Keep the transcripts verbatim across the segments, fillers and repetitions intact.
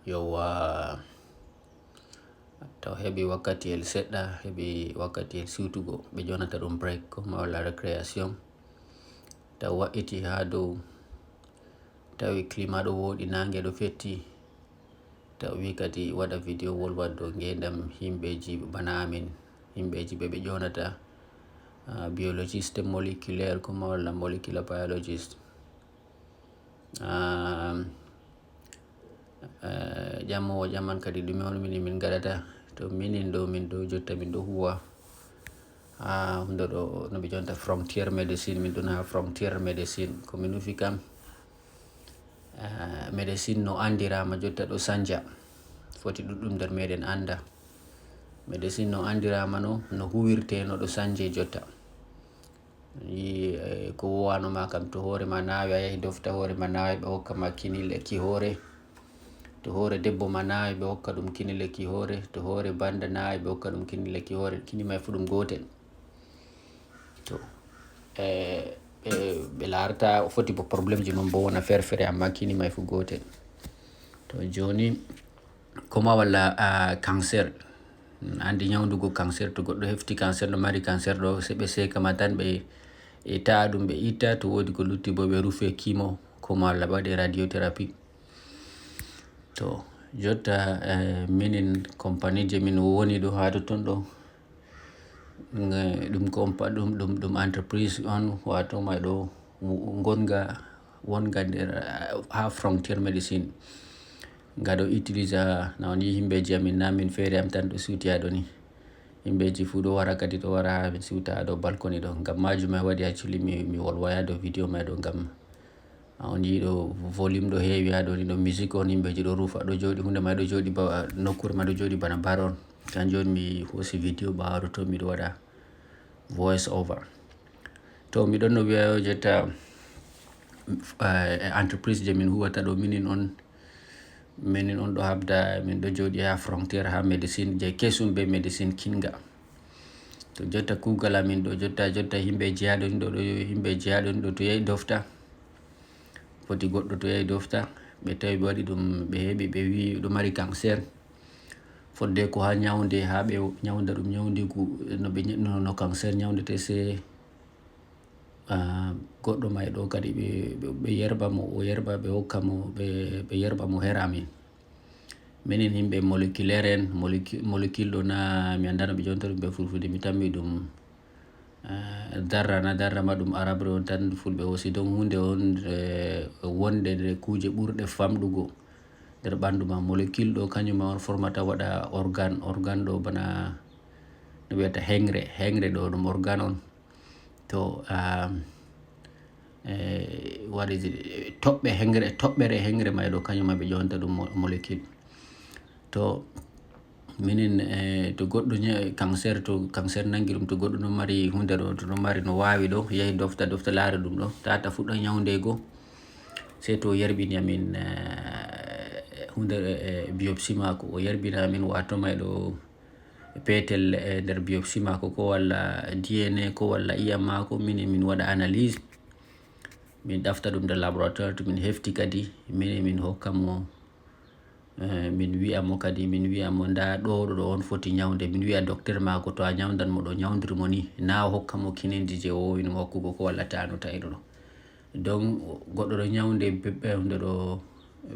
Yowa, taw heɓi wakkatiyel seɗɗa, heɓi wakkatiyel siwtugo, ɓe jonata ɗum break ko ma walla récréation. Taw waɗɗiti haa dow, tawi climat ɗo wooɗi, naange ɗo fetti. Taw wi kadi waɗa video wolwa dow ngeendam yimɓeeji bana amin, yimɓeeji ɓe ɓe jonata, ah, biologiste moléculaire ko ma walla molecular biologist. Ah, eh, ƴamoowo ƴaman kadi ɗume on minin min ngaɗata. To minin ɗo, min ɗo jotta min ɗo huwa ha hundo ɗo no ɓe jonta frontière médecine, min ɗon ha frontière médecine. Ko min nufi kam, eh, médecine no andirama jotta ɗo sanja. Foti ɗuɗɗum nder meɗen anda. Médecine no andirama no, no huwirte no ɗo sanje jotta. Yi, eh, ko wowano ma kam, to hoore ma nawi, a yahi dofta hoore ma nawi, ɓe hokka ma kini lekki hoore. To hoore debbo ma nawi, ɓe hokka ɗum kini lekki hoore. To hoore banda nawi, ɓe hokka ɗum kini lekki hoore. Kini may fu ɗum gotel. To, eh, ɓe, ɓe larata foti bo problème ji mum bo wona fere fere, amma kini may fu gotel. To joni, ko ma walla, ah, cancer. Andi nyawdugo cancer, to goɗɗo hefti cancer, no mari cancer ɗo, se ɓe seeka ma tan, ɓe, ɓe ta'a ɗum, ɓe itta, to wodi ko lutti bo, ɓe rufe kimo, ko ma walla ɓe waɗe radiothérapie. To, jotta, eh, minin compagnie je min woni ɗo ha totton ɗo, nge-, ɗum compa-, ɗum, ɗum, ɗum entreprise on, wato ma ɗo wo-, ngonga, wonga nder, ah, ha frontière médecine. Nga ɗo utilisa, na on yi himɓeji amin, na min feere am tan ɗo siwti ha ɗo ni. Himɓeji fu ɗo wara kadi, ɗo wara ha min siwta ha ɗo balcony ɗo. Ngam majum mi waɗi actually mi, mi wolwaya ɗo video ma ɗo ngam a on yi ɗo volume ɗo heewi ha ɗo ni, ɗo musique on, himɓeji ɗo rufa, ɗo jooɗi, hunde ma ɗo jooɗi ba, nokkure ma ɗo jooɗi bana bar on. Kanjum on mi hoosi video ɓawo ɗo to miɗo waɗa voice over. To mi ɗon no wi'a yo jotta, eh, entreprise je min huwata ɗo minin on, minin on ɗo habda, min ɗo jooɗi ha frontière ha médecine je kesum be médecine kinga. To jotta kugal amin ɗo jotta, jotta himɓe jeyaɗo ni ɗo, ɗo himɓe jeyaɗo ni ɗo to yahi dofta. Foti goɗɗo to yahi dofta, ɓe tawi ɓe waɗi ɗum, ɓe heɓi, ɓe wi ɗo mari cancer. Fodde ko ha nyawnde, ha ɓe nyawnda ɗum nyawndigu no ɓe, no, no cancer nyawndete, se, ah, goɗɗo may ɗo kadi ɓe, ɓe, ɓe yerɓa mo, o yerɓa, ɓe hokka mo, ɓe, ɓe yerɓa mo her amin. Minin himɓe moléculaire en, molécu-, molécule ɗo na mi annda no ɓe jonta ɗum be fulfulde, mi tammi ɗum, eh, darra na darra ma ɗum arabre on tan fulɓe hoosi. Donc hunde on, eh, wonde nder kuje ɓurɗe famɗugo nder ɓandu ma. Molécule ɗo kanjum ma on formata waɗa organe, organe ɗo bana no ɓe wiyata hengre, hengre ɗo ɗum organe on. To, um, eh, what is it? Toɓɓe hengre, toɓɓere hengre may ɗo, kanjum ma ɓe ƴonta ɗum mo-, molécule. To, minin, eh, to goɗɗo nya-, cancer, to cancer nangi ɗum, to goɗɗo no mari hunde ɗo, to no mari no wawi ɗo, yahi dofta, dofta laara ɗum ɗo, tata fuɗɗa nyawnde go. Sey to o yerɓini amin, eh, hunde, eh, biopsie maako, o yerɓina amin wato may ɗo, petel e nder biopsie maako ko walla D N A ko walla iyam maako, minin min waɗa analyse, min ɗafta ɗum nder laboratoire, to min hefti kadi minin min hokka mo, eh, min wi'a mo kadi, min wi'a mo nda ɗo, ɗo, ɗo on foti nyawnde, min wi'a docteur maako to a nyawndan mo ɗo, nyawndir mo ni, na o hokka mo kinindi je o wowino mo hokkugo ko walla tano tawi ɗo ɗo. Donc goɗɗo ɗo nyawnde be, be hunde ɗo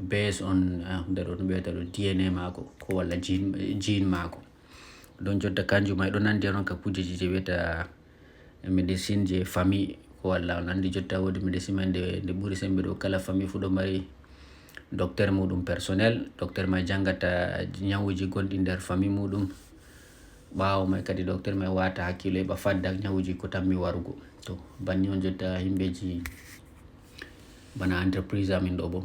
base on, eh, hunde ɗo no ɓe wiyata ɗo D N A maako ko walla gene, gene maako. Donc jotta kanjum may ɗo nandi non ka kujeji je wiyata médecine je famille ko walla on andi jotta wodi médecine may nde, nde ɓuri sembe ɗo kala famille fu ɗo mari docteur muɗum personnel, docteur may jangata nyawuji gonɗi nder famille muɗum. Ɓaawo may kadi docteur may wata hakkilo heɓa fadda nyawuji ko tammi warugo. To, banni on jotta himɓeji bana entreprise amin ɗo bo.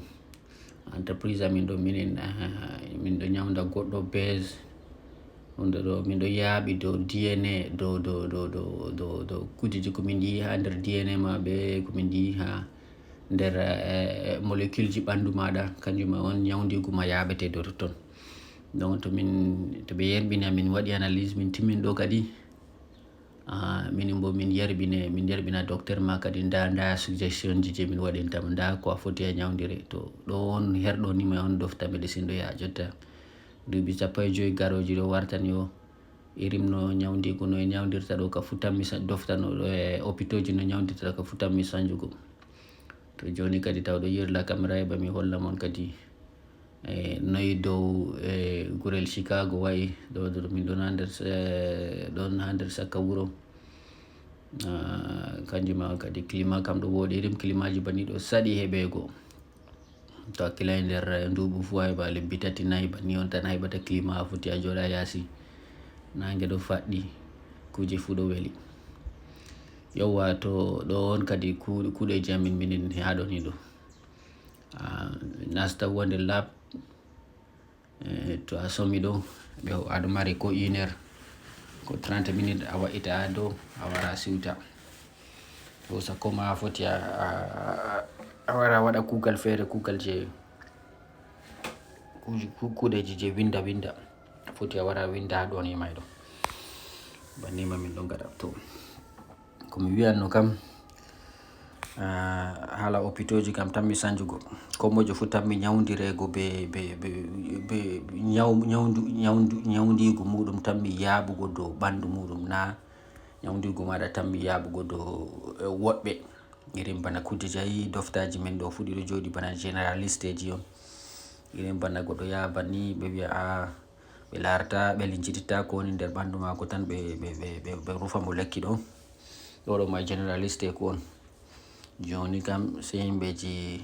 Entreprise amin ɗo minin, ah, min ɗo nyawnda goɗɗo base. Hunde ɗo, min ɗo yaaɓi dow D N A, dow, dow, dow, dow, dow, dow kujeji ko min yi'i ha nder D N A maɓɓe, ko min yi'i ha nder, eh, molécule ji ɓandu maɗa, kanjum on nyawndigu ma yaaɓete dow totton. Donc to min, to ɓe yerɓini amin, waɗi analyse, min timmin ɗo kadi. Ah, minin bo min yerbine, min yerbina docteur ma kadi nda, nda suggestion ji je min waɗinta ma, nda ko a foti a ñawndire. To ɗo on herɗo ni ma on dofta médecine ɗo ya jotta. Duuɓi sappo e joyi garoji ɗo wartani o. Irim no ñawndigu no e ñawndirta ɗo ka fu tammi sa-, doftano ɗo e hôpitaux ji no ñawndirta ka fu tammi sanjugo. To joni kadi taw ɗo yirla caméra e ba mi holla mon kadi. E, noyi dow, e, gurel Chicago wayi, ɗo, ɗo min ɗon ha nder, e, ɗon ha nder sakka wuro. Ah, kanjum ma kadi climat kam ɗo woɗi, irin climat ji banni ɗo saɗi heɓego. To hakkilay nder, e, nduɓu fu hay ba lebbi tati nayi banni on tan a heɓata climat a foti a joɗa yasi. Nange ɗo faɗɗi, kuje fu ɗo weli. Yewwa, to ɗo on kadi ku-, kuɗeji amin minin ha ɗo ni ɗo. A nasta huwa nder lab, e, to a somi ɗo, ɓe, aɗa mari ko une heure, ko trente minutes a wa'ita ha dow, a wara a siwta. Ɗo sakko ma a foti a, a, a wara a waɗa kugal feere, kugal je, kuj-, ku-, kuɗeji je winda, winda. A foti a wara a winda ha ɗo ni may ɗo. Banni ma min ɗon gaɗa. To. Ko mi wiyanno kam, ah, haala hôpitaux ji kam tammi sanjugo. Ko mojo fu tammi ñawndireego be, be, be, be ñaw-, ñawndu-, ñawndu-, ñawndiigu muɗum tammi yaaɓugo dow ɓandu muɗum, na ñawndiigu maɗa tammi yaaɓugo dow, eh, woɗɓe. Irin bana Kudijayi, doftaaji men ɗo fu ɗiɗo jooɗi bana généraliste ji on. Irin bana goɗɗo yaha banni, ɓe wi'a, a, ɓe laarata, ɓe lincititta ko woni nder ɓandu maako tan, ɓe, ɓe, ɓe, ɓe, ɓe rufa mo lekki ɗo. Ɗo ɗo ma généraliste ko on. Joni kam, sey himɓeji,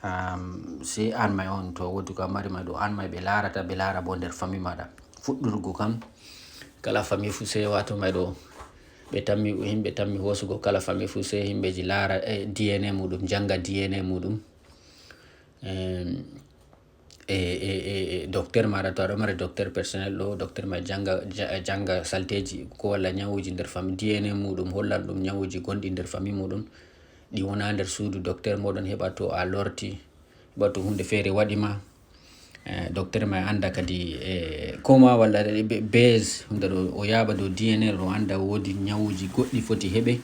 am, sey an may on, to woodi ko a mari may ɗo, an may ɓe laarata, ɓe laara bo nder famille maɗa. Fuɗɗurgo kam, kala famille fu sey wato may ɗo, ɓe tammi, himɓe tammi hoosugo kala famille fu sey himɓeji laara, e, D N A muɗum, janga D N A muɗum. Em, e, e, e, e docteur maɗa, to aɗa mari docteur personnel ɗo, docteur ma janga, ja-, janga salteji ko walla ñawuji nder famille, D N A muɗum hollan ɗum ñawuji gonɗi nder famille muɗum, ɗi wona nder suudu docteur moɗon, heɓa to a lorti, heɓa to hunde feere waɗi ma. Eh, docteur ma anda kadi, eh, koma walla be-, base, hunde ɗo o yaɓa dow D N A ɗo anda woodi ñawuji goɗɗi foti heɓe,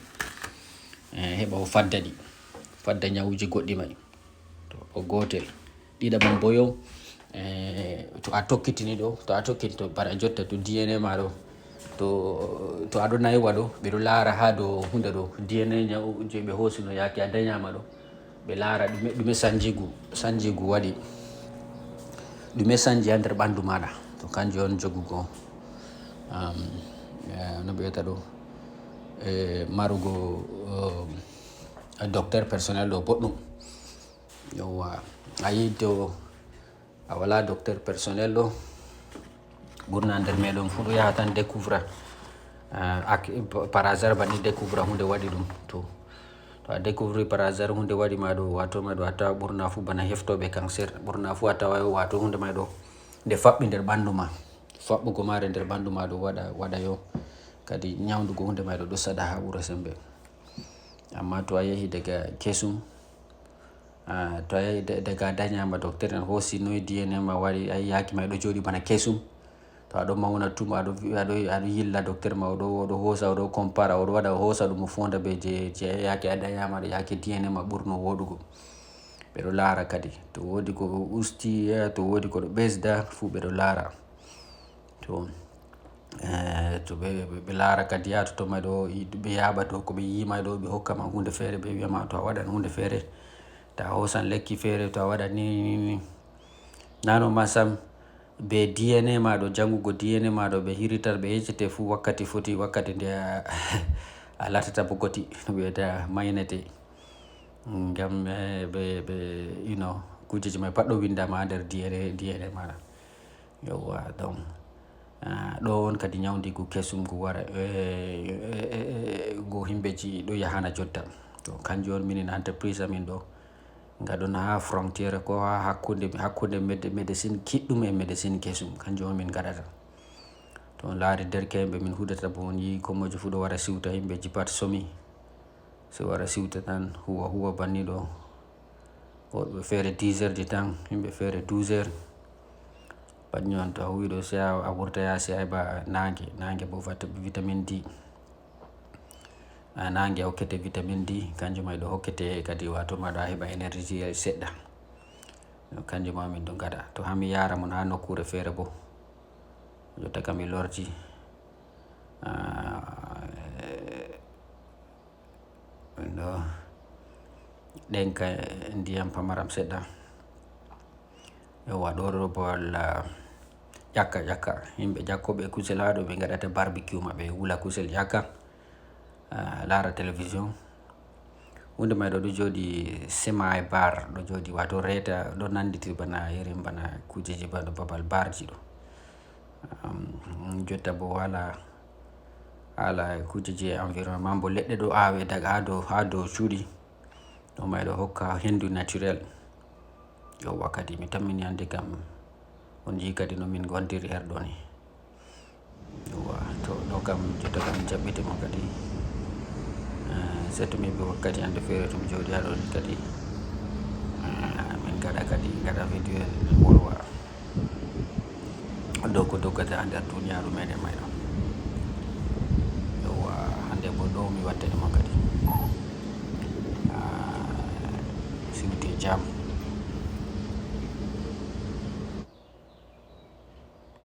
eh, heɓa o fadda ɗi, fadda ñawuji goɗɗi may. To, o gootel. Ɗiɗaɓum bo yo, eh, to a tokkitini ɗo, to a tokkiti to bara jotta to D N A ma ɗo, to, to aɗo naywa ɗo, ɓe ɗo laara ha dow hunde ɗo, D N A ñaw je ɓe hoosuno yaake a dañama ɗo, ɓe laara ɗume, ɗume sanjigu, sanjigu waɗi, ɗume sanji ha nder ɓandu maɗa. To kanjum on jogugo, am, eh, no ɓe wiyata ɗo, eh, marugo, um, docteur personnel ɗo boɗɗum. Yowwa, a yi to a wala docteur personnel ɗo, ɓurna nder meɗon fu ɗo yaha tan découvra, ah, ak-, par hasard banni découvra hunde waɗi ɗum. To, to a découvri par hasard hunde waɗi ma ɗo, wato ma ɗo a tawa ɓurna fu bana heftoɓe cancer, ɓurna fu a tawa yo wato hunde ma ɗo nde faɓɓi nder ɓandu ma. Faɓɓugo mare nder ɓandu ma ɗo waɗa, waɗa yo kadi ñawndugo hunde ma ɗo ɗo saɗa ha wuro sembe. Amma to a yehi daga kesum, ah, to a yehi da-, daga a dañama docteur en hoosi noy D N A ma waɗi, a yi yaaki ma ɗo jooɗi bana kesum. To aɗo mawna tuma, aɗo vi-, aɗo, aɗo yilla docteur ma, oɗo, oɗo hoosa, oɗo compara, oɗo waɗa, o hoosa ɗum o fonda be je, je yaake a dañama ɗo, yaake D N A ma ɓurno woɗugo. Ɓe ɗo laara kadi. To woodi ko o usti, eh, to woodi ko ɗo ɓesda, fu ɓe ɗo laara. To, eh, to ɓe, ɓe, ɓe laara kadi haa totton may ɗo, i-, ɓe yaaɓa to ko ɓe yi'i may ɗo, ɓe hokka ma huunde feere, ɓe wi'a ma to a waɗan huunde feere, to a hoosan lekki feere, to a waɗan ni, ni, ni. Nano ma sam, be D N A ma ɗo, janngugo D N A ma ɗo, ɓe hiritan, ɓe yeccete fuu wakkati foti, wakkati nde a, a laatata bogoti, no ɓe wiyata maynete. Ngam, eh, ɓe, ɓe, you know, kuujeji may pat ɗo winndaama haa nder D N A, D N A maɗa. Yowwa, donc, ah, ɗo on kadi ñawndiigu kesum ngu wara, eh, eh, eh, eh, ngu himɓeji ɗo yahana jotta. To, kanjum on minin entreprise amin ɗo. Nga ɗon haa frontière ko haa hakkunde, hakkunde med-, médecine kiɗɗum e médecine kesum. Kanjum on min ngaɗata. To on laari derke'en ɓe min huɗata bo on yi'i ko mojo fuu ɗo wara siwta, himɓeji pat somi. So wara siwta tan, huwa, huwa banni ɗo. Woɗɓe feere dix heures de temps, himɓe feere douze heures. Banni on to a huwi ɗo, sey a, a wurta yaasi, a heɓa naange, naange bo vit-, vitamine D. Naange hokkete vitamine D, kanjum may ɗo hokkete kadi, wato ma ɗo a heɓa énergie seɗɗa. Kanjum ma min ɗo ngaɗa. To haa mi yaara mon haa nokkuure feere bo. Jotta kam mi lorti. Ah, eh, min ɗo ɗenka ndiyam pamaram seɗɗa. Yewwa, ɗo ɗo bo walla ƴakka, ƴakka. Yimɓe ƴakkoɓe kusel haa ɗo ɓe ngaɗata barbecue maɓɓe, wula kusel ƴakka. Ah, laara télévision. Huunde may ɗo ɗo jooɗi semi bar, ɗo jooɗi wato reeta, ɗo nanditi bana irin bana kujeji bana babal barji ɗo. Am, jotta bo wala, haala kujeji environnement bo leɗɗe ɗo aawe daga haa dow, haa dow cuuɗi. Ɗo may ɗo hokka hendu naturel. Yewwa, kadi mi tammini hannde kam on njii kadi no min ngontiri her ɗo ni. Yewwa, to ɗo kam jotta kam jaɓɓiti mo kadi. Eh, surtout mi ɓe wakkati hannde feere to mi jooɗi haa ɗo ni kadi. Eh, min ngaɗa kadi, ngaɗa video en wolwa. Ɗo ko doggata haa nder duniyaaru meɗen may ɗo. Yewwa, hannde bo ɗo mi wattani mo kadi. Ah, siwte jam.